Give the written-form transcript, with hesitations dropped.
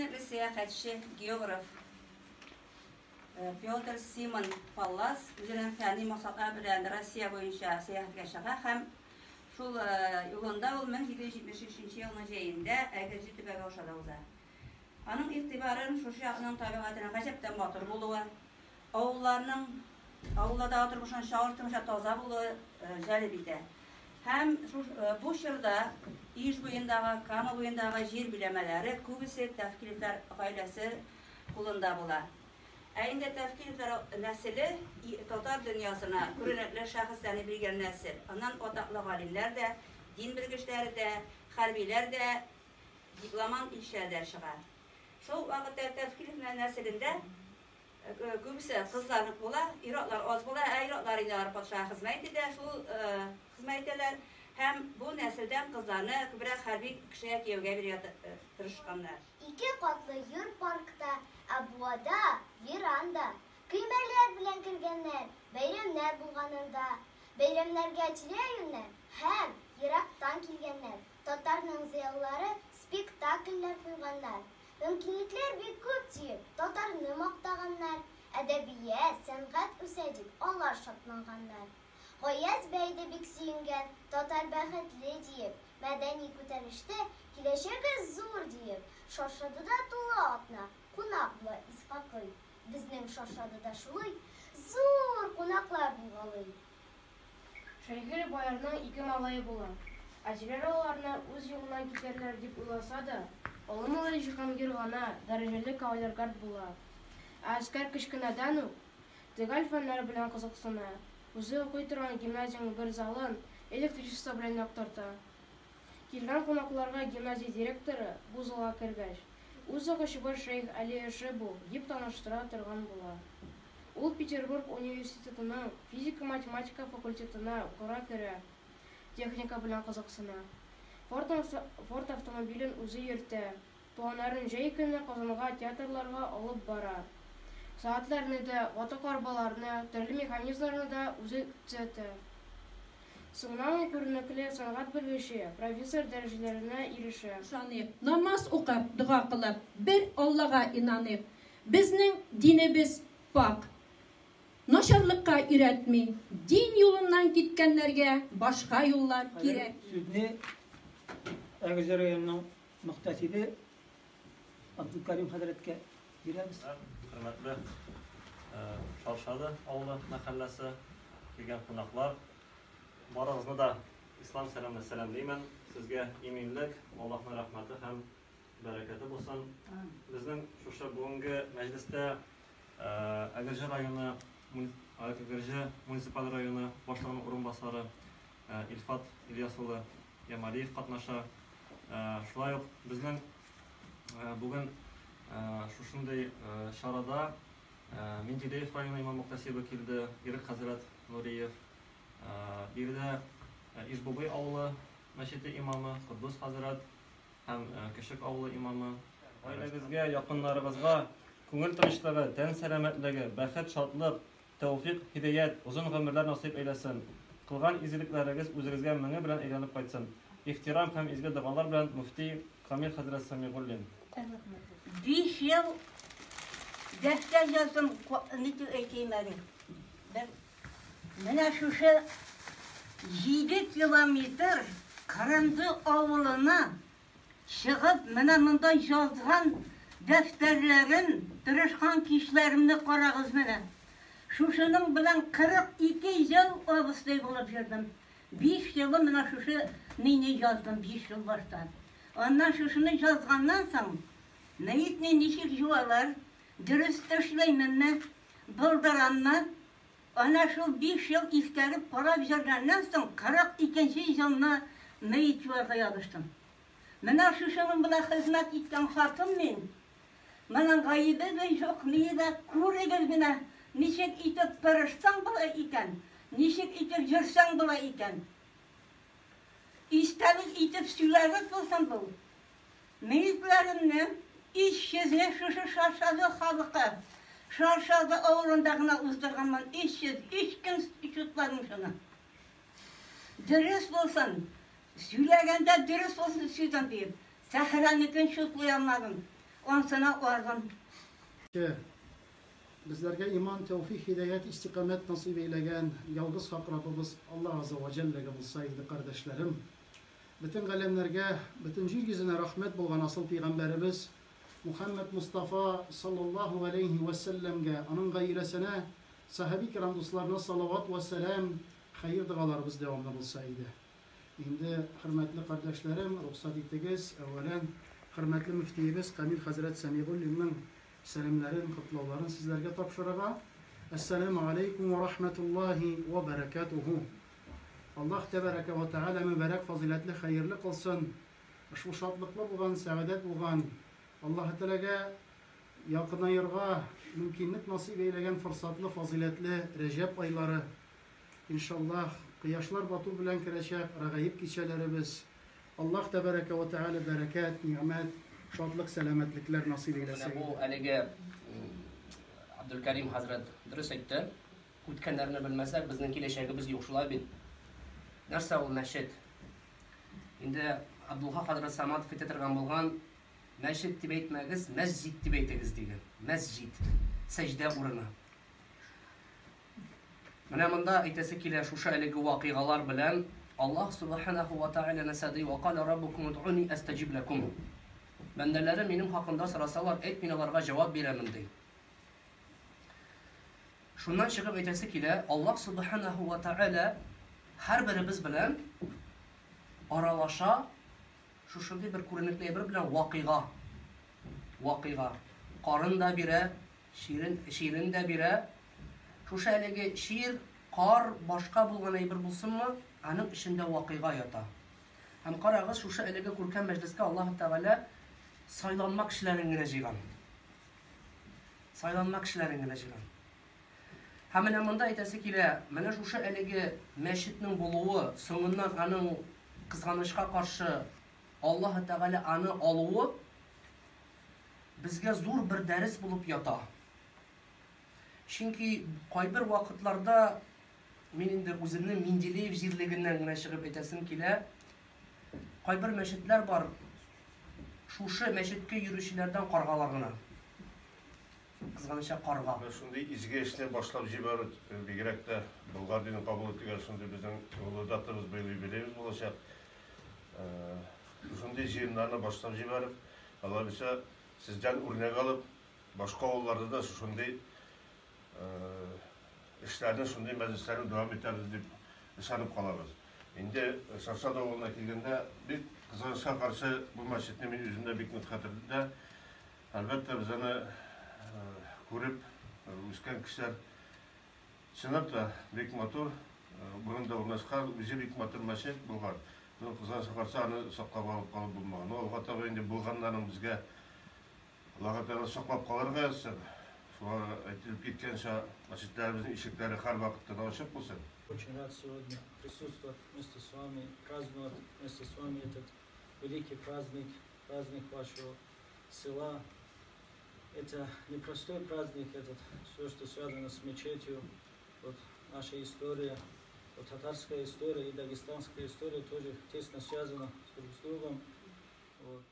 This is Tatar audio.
Күренекле сәяхәтче, географ Петр Симон Паллас үзенең фәнни максатлар белән Россия буенча сәяхәткә чыга һәм шул юлында ул 1773 елның җәендә Әгерҗе төбәге аша да уза. Аның игътибарын шушы якның табигатенең гаҗәп тә матур булуы, авылларның авыллардагы тормышның чагыштырмача таза булуы җәлеп итә. Һәм бу чорда Иж буендагы, Кама буендагы җир биләмәләре күбесе Тәфкилевләр гаиләсе кулында була. Ә инде Тәфкилевләр нәселе татар дөньясына күренекле шәхесләрне биргән нәсел. Аннан атаклы галимнәр дә, дин белгечләре дә, хәрбиләр дә, дипломант илчеләр дә чыга. Шул вакытта Тәфкилевләр нәселендә күбесе кызлар була, ир-атлар аз була, ә ир-атлар инде алар патшага хезмәт итә, шул хезмәт итәләр. Һәм бу нәселдән кызларны күбрәк хәрби кешегә кияүгә бирергә тырышканнар. Ике катлы йорт паркта, ә буада, веранда. Көймәләр белән кергәннәр, бәйрәмнәр булганында. Бәйрәмнәргә тирә-юньнән һәм ерактан килгәннәр. Татарның зыялылары спектакльләр куйганнар. Мөмкинлекләр бик күп диеп, татарны мактаганнар. Әдәбият, сәнгать үсә дип, алар шатланганнар. Гаяз бәй дә бик сөенгән, татар бәхетле диеп, мәдәни күтәрелештә киләчәге зур диеп. Шаршадыда тулы атна кунак була Исхакый. Безнең Шаршадыда шулый зур кунаклар булгалый. Шәйхи боярның ике малае була. Әтиләре аларны үз юлыннан китәрләр дип уйласа да, олы малае Җиһангир гына дәрәҗәле кавалергард була. Ә Әскәр кечкенәдән үк төгәл фәннәр белән кызыксына, үзе укый торган гимназиянең бер залын электричество белән яктырта. Килгән кунакларга гимназия директоры бу залга кергәч, Үз укучыбыз Шәех Али эше бу, дип таныштыра торган була. Ул Петербург университетының физика-математика факультетына укырга керә, техника белән кызыксына. Форд Форд автомобилен үзе йөртә, туганнарын җәй көне Казанга театрларга алып бара. Сәгатьләрне дә, ватык арбаларны, төрле механизмнарны да үзе төзәтә. Соңыннан ул күренекле сәнгать белгече, профессор дәрәҗәләренә ирешә. Ышаныйк, намаз укып, дога кылып, бер Аллага инаныйк. Безнең динебез пакь. Начарлыкка өйрәтми. Дин юлыннан киткәннәргә башка юллар Хәзер кирәкми. сүзне Әгерҗе районының мөхтәсибе Абдулкәрим хәзрәткә бирәбез. Хөрмәтле Шаршады авылы мәхәлләсе, килгән кунаклар, барыгызны да ислам сәламенә сәламлимен. Сезгә иминлек, Аллаһның рәхмәте һәм бәрәкәте булсын. Безнең шушы бүгенге мәҗлестә Әгерҗе районы, Әгерҗе муниципаль районы башлыгының урынбасары Илфат Ильяс улы Ямалиев катнаша. Шулай ук безнең бүген шушындый чарада Менделеев районы имам-мөхтәсибе килде, Ирек хәзрәт Нуриев. Биредә Ижбубый авылы мәчете имамы Котдус хәзрәт һәм Көчек авылы имамы. Гаиләгезгә, якыннарыгызга күңел тынычлыгы, тән сәламәтлеге, бәхет, шатлык, тәүфыйк, һидаять, озын гомерләр насыйп әйләсен. Кылган изгелекләрегез үзегезгә меңе белән әйләнеп кайтсын. Ихтирам һәм изге догалар белән мөфти Камил хәзрәт Сәмигуллин. Биш ел дәфтәр яздым, нитеп әйтәем әле. Бер менә шушы 7 километр Кырынды авылына чыгып, менә монда язган дәфтәрләрем, тырышкан кичләремне карагыз менә. Шушының белән 42 ел абыстай булып йөрдем. Биш елы менә шушы мине яздым, биш ел башта. Аннан шушыны язганнан соң, мәетне ничек юалар, дөрес эшләйменме, булдыраммы? Ана шул биш ел искәреп карап йөргәннән соң, 42 нче елны мәет юарга ябыштым. Менә шушының белән хезмәт иткән хатын мин. Моның гаебе дә юк, ние дә, күрегез генә, ничек итеп тырышсаң була икән, ничек итеп йөрсәң була икән. Истәлек итеп сөйләрлек булсын бу. Мәетләремне 300 не шушы Шаршады халкы, Шаршады авылында гына уздырганмын, 303 көн чутладым шуны. Дөрес булсын, сөйләгәндә дөрес булсын сүзем диеп, сәхрәнекен чутлый алмадым. Ансына аргын. Безләргә иман, тәүфик, һидаят, истикамәт насыйп әйләгән ялгыз хак Раббыбыз Аллаһ Азза вә Җәлләгә булса иде, кардәшләрем. Бөтен галәмнәргә, бөтен җир йөзенә рәхмәт булган асыл пәйгамбәребез Мухәммәд Мостафа саллаллаһу галәйһи вә сәлләмгә, аның гаиләсенә, сәхаби кирам дусларына салават вә сәлам, хәер догаларыбыз дәвамлы булса иде. Инде, хөрмәтле кардәшләрем, рөхсәт итегез, әүвәлән, хөрмәтле мөфтиебез Камил хәзрәт Сәмигуллинның сәламнәрен, котлауларын сезләргә тапшырырга. Әссәламү алейкум вә рахмәтуллаһи вә бәрәкәтүһү. Аллаһ тәбәрәкә вә тәгалә мөбарәк, фазыйләтле, хәерле кылсын. Ошбу шатлыклы булган, сәгадәт булган, Аллаһы Тәгаләгә якынаерга мөмкинлек насыйп әйләгән форсатлы, фазыйләтле Рәҗәб айлары. Иншаллаһ, кояшлар бату белән керәчәк рәгаиб кичәләребез. Аллаһ тәбәрәкә вә тәгалә бәрәкәт, нигъмәт, шатлык, сәламәтлекләр насыйп әйләсә Менә бу иде. әлеге Абдулкәрим хәзрәт дөрес әйтте. Үткәннәрне белмәсәк, безнең киләчәгебез юк, шулай бит? Нәрсә ул мәчет? Инде Абдулхак хәзрәт Саматов әйтә торган булган, мәчет дип әйтмәгез, мәсҗид дип әйтегез, дигән. Мәсҗид, сәҗдә урыны. Менә монда әйтәсе килә, шушы әлеге вакыйгалар белән Аллаһ субханаһу ва тааля нәрсә ди? Ва кала раббукум удъуни астаҗиб лакум. Бәндәләрем минем хакында сорасалар, әйт, мин аларга җавап бирәмен, ди. Шуннан чыгып әйтәсе килә, Аллаһ субханаһу ва тааля һәрберебез белән аралаша шушындый бер күренекле әйбер белән вакыйга. Вакыйга. Карын да бирә, Чирен, чирен дә бирә. Шушы әлеге чир, кар, башка булган әйбер булсынмы, аның эчендә вакыйга ята. Һәм карагыз, шушы әлеге күркәм мәҗлескә Аллаһ Тәгалә сайланма кешеләрен генә җыйган. Сайланма кешеләрен генә җыйган. Һәм менә монда әйтәсе килә, менә шушы әлеге мәчетнең булуы, соңыннан аның кызганычка каршы Аллаһ Тәгалә аны алуы безгә зур бер дәрес булып ята. Чөнки кайбер вакытларда мин инде үземне Менделеев җирлегеннән генә чыгып әйтәсем килә. Кайбер мәчетләр бар, шушы мәчеткә йөрүчеләрдән каргалар гына. Кызганыча карга. Менә шундый изге эшне башлап җибәрү, бигрәк тә Болгар динен кабул ителгән шундый безнең олы датабыз быел юбилеебыз булачак. Шушындый җыеннарны башлап җибәреп, алайбыйса, сездән үрнәк алып, башка авылларда да шушындый эшләрне, шундый мәҗлесләрне дәвам итәрбез дип ышанып калабыз. Инде Шаршады авылына килгәндә, бик кызганычка каршы, бу мәчетне мин үзем дә бик нык хәтердә. Әлбәттә, без аны күреп үскән кешеләр. Чынлап та, бик матур урында урнашкан, үзе бик матур мәчет булган. Ну, кызганычка каршы, аны саклап алып калып булмаган. Ну, алга таба инде булганнарын безгә Аллаһы Тәгалә саклап калырга язсын. Шуңа әйтелеп киткәнчә, мәчетләребезнең ишекләре һәрвакытта да ачык булсын. Очень рад сегодня присутствовать вместе с вами, праздновать вместе с вами этот великий праздник, праздник вашего села. Это непростой праздник, этот, все, что связано с мечетью, вот наша история, вот татарская история и дагестанская история тоже тесно связана друг с другом. Вот.